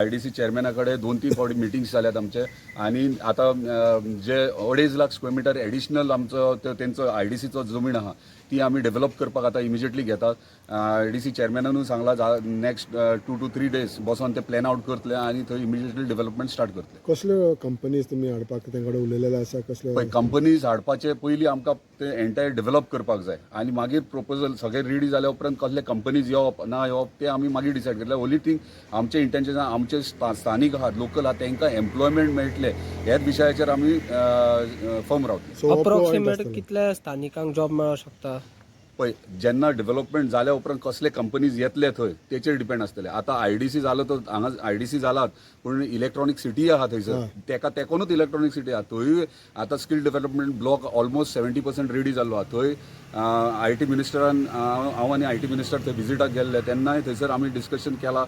IDC चेअरमॅना कडेन दोन तीन फावटी मिटिंग्स जाल्यात आमचे आनी आतां जे 2.5 लाख स्क्वेअर मिटर एडिशनल आमचो तेंचो आयडीसीचो जमीन आहा, ती आमी डेव्हलप करपाक आतां इमिजिएटली घेतात. आयडीसी चेअरमॅनानूय सांगला, नेक्स्ट 2 टू 3 डेज बसोन ते प्लॅन आउट करतले आनी थंय इमिजिएटली डेव्हलपमेंट स्टार्ट करतले. कसल्यो कंपनीज तुमी हाडपाक तेंकडे उलयलेले आसा, कसल्यो? पळय, कंपनीज हाडपाचे पयलीं आमकां ते एंटायर डेव्हलप करपाक जाय आनी मागीर प्रपोजल सगळें रेडी जाल्या उपरांत कसले कंपनीज येवप ना येवप ते आमी मागीर डिसायड करतले. ओनली थिंग, आमचें इंटेन्शन, आमचे स्थानीक आहात, लोकल आहात, तांकां एम्प्लॉयमेंट मेळटले ह्याच विशयाचेर आमी फर्म रावतले. सो हो पॉयंट अप्रॉक्सिमेट आसतलो. कितल्या स्थानिकांक जॉब मेळोंक शकता? पळय, जेन्ना डेव्हलपमेंट जाल्या उपरांत कसले कंपनीज येतले थंय तेचेर डिपेंड आसतले. आतां आयडीसी जालो तर हांगा आयडीसी जालात, पूण इलेक्ट्रॉनीक सिटी आहा थंयसर, तेका तेकोनूच इलेक्ट्रॉनीक सिटी आहा. थंय आतां skill development block almost 70% ready जाल्लो आहा. थंय I T मिनिस्टरान, हांव आनी I T minister थंय विजिटाक गेल्ले तेन्नाय थंयसर आमी डिस्कशन केला.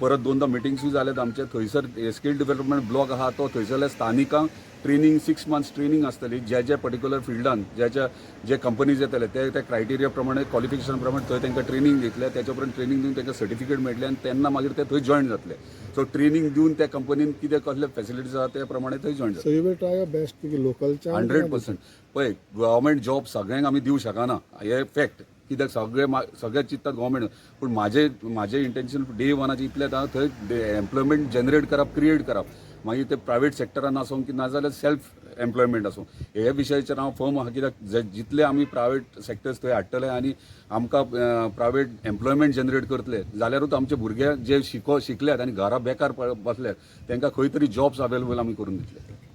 परत दोनदां मिटिंग्सूय जाल्यात आमचे. थंयसर स्कील डेव्हलपमेंट ब्लॉक आहा तो थंयसरल्या स्थानिकांक ट्रेनींग, 6 मंथ्स ट्रेनींग आसतली. ज्या ज्या पर्टिक्युलर फिल्डान ज्या ज्या जे कंपनीज येतले ते त्या क्रायटेरिया प्रमाणे, क्वॉलिफिकेशन प्रमाणे थंय तांकां ट्रेनींग दितले. त्याच्या उपरांत ट्रेनींग दिवन तांकां सर्टिफिकेट मेळटले आनी तेन्ना मागीर ते थंय जॉयन जातले. सो ट्रेनींग दिवन त्या कंपनीन कितें कसले फॅसिलिटीज आहा ते प्रमाणे थंय जॉयन जातले. So you will try your best की लोकलच्या 100%. पळय, गव्हर्मेंट जॉब सगळ्यांक आमी दिवं शकना हे फॅक्ट, कित्याक सगळे सगळे चिंततात गव्हर्मेंट. पूण म्हाजे म्हाजे इंटेन्शन डे वनाचे इतलें आहा, थंय एम्प्लॉयमेंट जनरेट करप, क्रिएट करप, मागीर ते प्रायवेट सेक्टरान आसूं की नाजाल्यार सेल्फ एम्प्लॉयमेंट आसूं, हे विशयाचेर हांव फर्म आहा. कित्याक जितले आमी प्रायवेट सेक्टर्स थंय हाडटले आनी आमकां प्रायवेट एम्प्लॉयमेंट जनरेट करतले जाल्यारूच आमचे भुरगे जे शिकल्यात आनी घरा बेकार बसल्यात तांकां खंय तरी जॉब्स अवेलेबल आमी करून दितले.